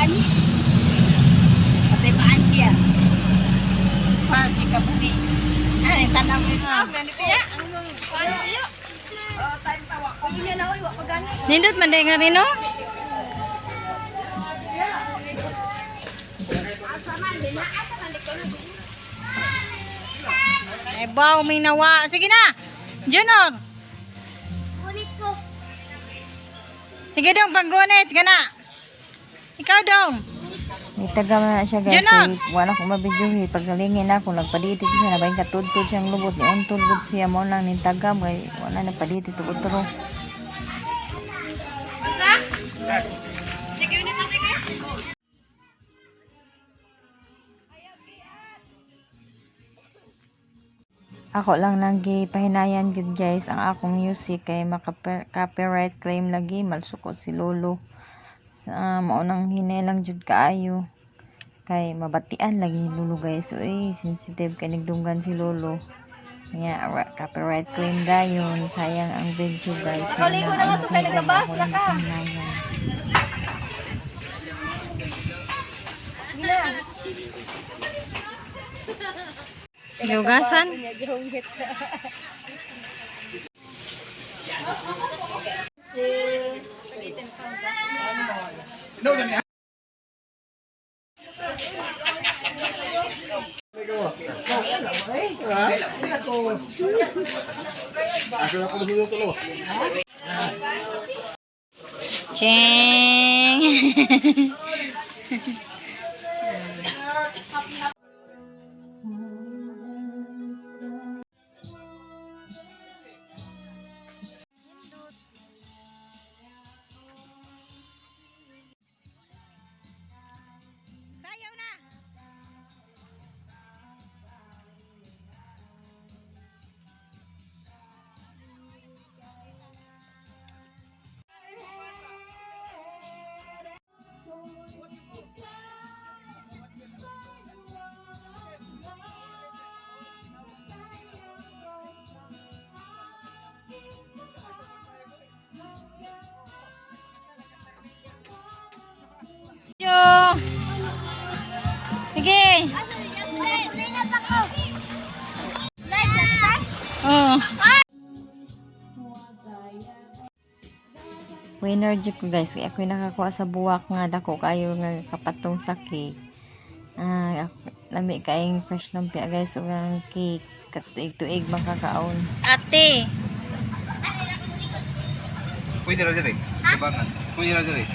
Jen. Patay paan siya. Parang si Kabuhi. Ay, tanaw mo ito. Nindot man day nga rin, no? Ay, baw, may nawa. Sige na! Junor! Sige dong, panggunit ka na. Ikaw dong. Nitaga man na siya, guys, Junot! kay wala ko mabidyohi. Pagkalingin ako, nagpalitit siya, nabayin katudtod siyang lubot ni untol gud siya, mo lang nitagam kay wala na palitit otro. Sige, unit na, sige. Ako lang nang gipahinayan gid, guys, ang akong music kay maka copyright claim lagi, malsukot si lolo. Sa mao nang hinay lang jud kaayo kay mabatian lagi ni lolo, guys. Uy, sensitive kay nigdunggan si lolo. Nya copyright claim dayon, sayang ang video, guys. Nakaligo na nga to, kay nagabas na ka. Hinayan. Gaugasan. Ching! Sayaw na! Jo! Sige! Oh. Winner jud ko, guys, kay ako'y nakakuha sa buwak nga dako kayo nga kapatong sa cake. Ah, lami kaayong fresh lumpia, guys, ug ang cake katuig-tuig makakaon. Ate! Pwede ra diri. Tabangan. Pwede ra diri.